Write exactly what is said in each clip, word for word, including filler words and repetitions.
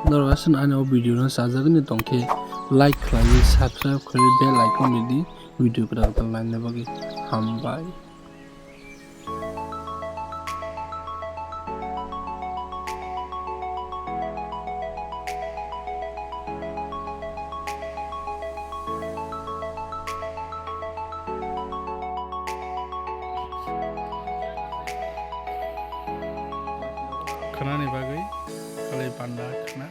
Norok aswk ani o video no chajagwi tongkhe like khlai, subscribe khlai, bell icon ridi video kwtal kwtal naina bagwi. Hambai. Khwnani bagwi kalai panda khwna.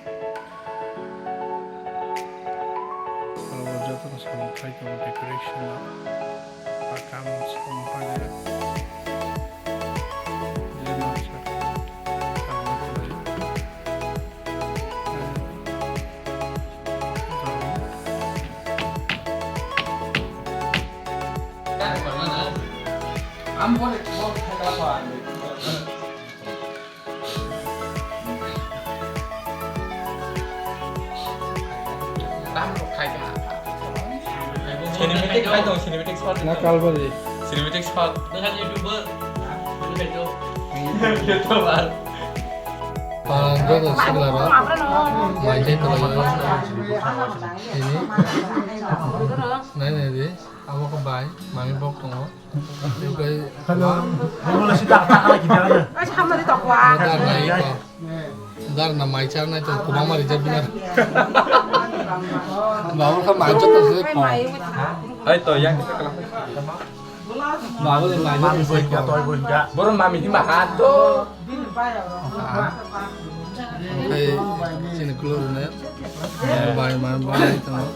Oro jotono samung khai tongo decoration no. Pakam samung paijak. Cinematic khai tong, cinematic shot. Na kalbari. Cinematic shot. Dengan YouTuber. YouTuber. Parang joto sikla ba. Mai jai tong. Ini. Nai nai di. Abo khe bai, mami bok tongo. Hello. Dar nai ko. Dar na mai char nai to kubang mari jab dinar. Babu kha mai jab to se ko. Ai to yang kita kelas. Babu le mai jab to se ko. Boro mami hima ha to. Oke, sini keluar ne. Bai, bai, bai, tongo.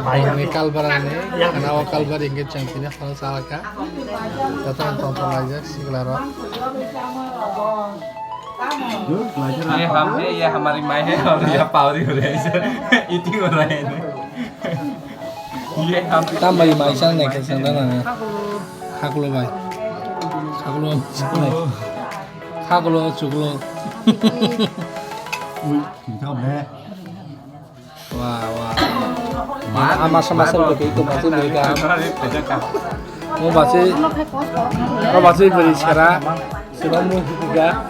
Bai ni kalbar ani, kana o kalbar ingke chang tini hal salaka. Tata tong tong laijak sikla rok. Ye hum hai, ye hamari mai hai, aur ye pauri ho rahi hai, eating ho raha hai. Ye hum. Tam bai mai chang nai ke chang dana. Hakulo bai. Hakulo. Hakulo chuklo. Ui, chang ne. Wah, wah. Ama sama sama ke itu masih mereka. Mau masih, mau masih beri cara. Sudah mau juga.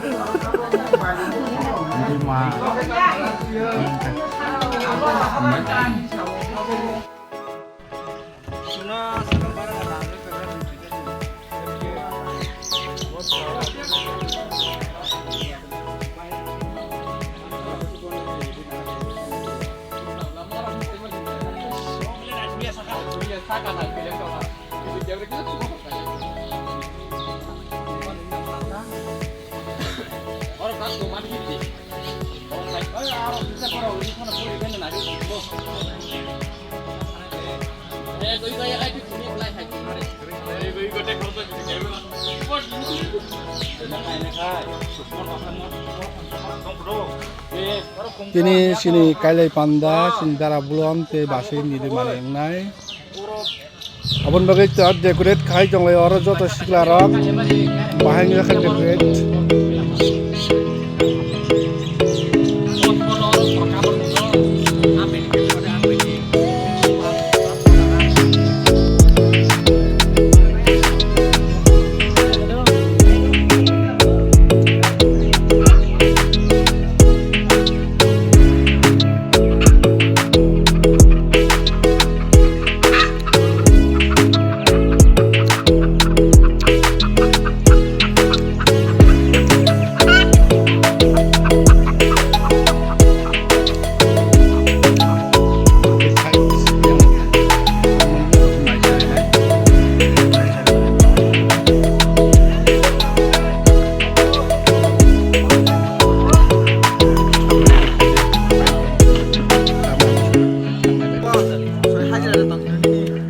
Tini sini kailai panda, sini dara bulom tei basui nidi manai wngnai. Aboni bagwi ta decorate khai tonglai oro joto sikla rok bahai wngya khe decorate.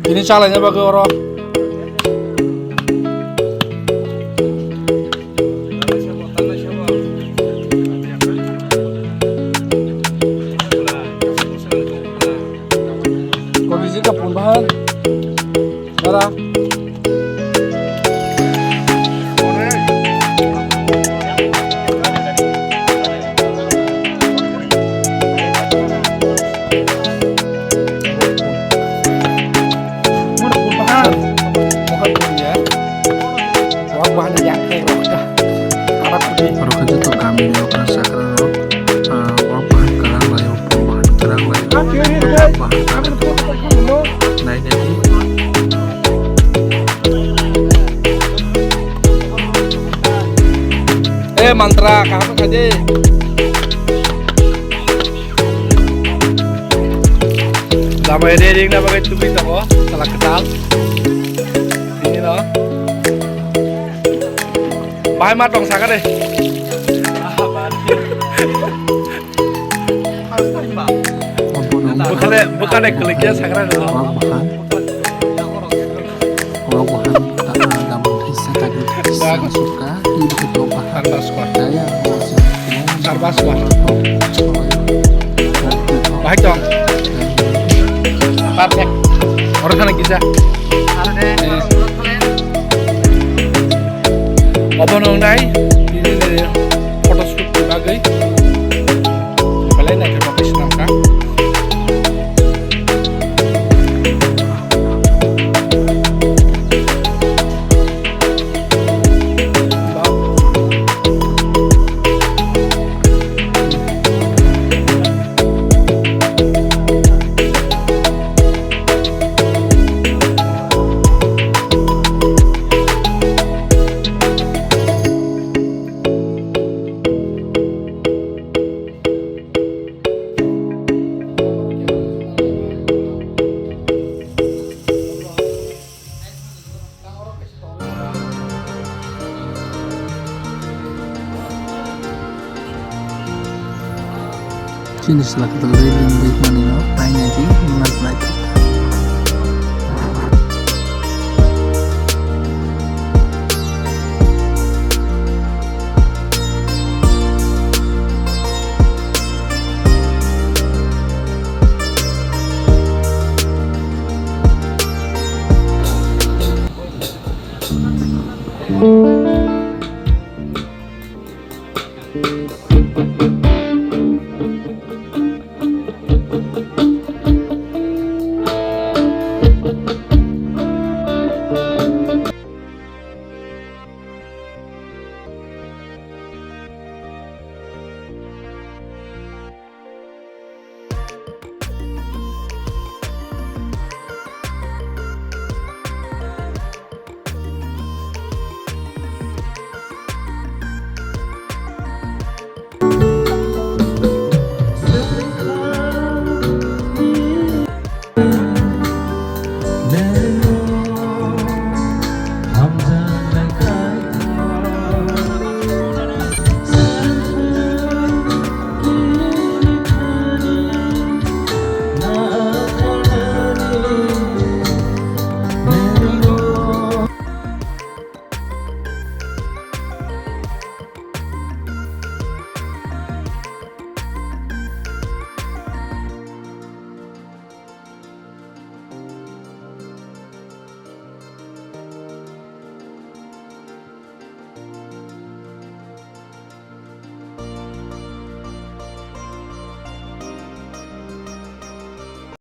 Tini chalaina bagwi oro. Kopi sika pun bahan. Dara. Mantra, kaham khaide. Jamai re ring na bagwi tubui tongo, sala kwtal. Ini no. Bahai ma tong sakha de. Bwkhale, bwkhale kwlwikya sakra rw. Wak bahan. Wak bahan, ta-, ah, damung thaisa, tagwi thaisa, suka, i bwkhai to bahan. Sarba sukha. Daya, oh, si, Sarba sukha. Bahai tong. Perfect. Oro thani kisa. Obo nung nai, ini photoshoot ni bagwi. Belai naithok khe swnamkha. Chini sila kwtal de ring bai mani no, nai nai di, nai nai di.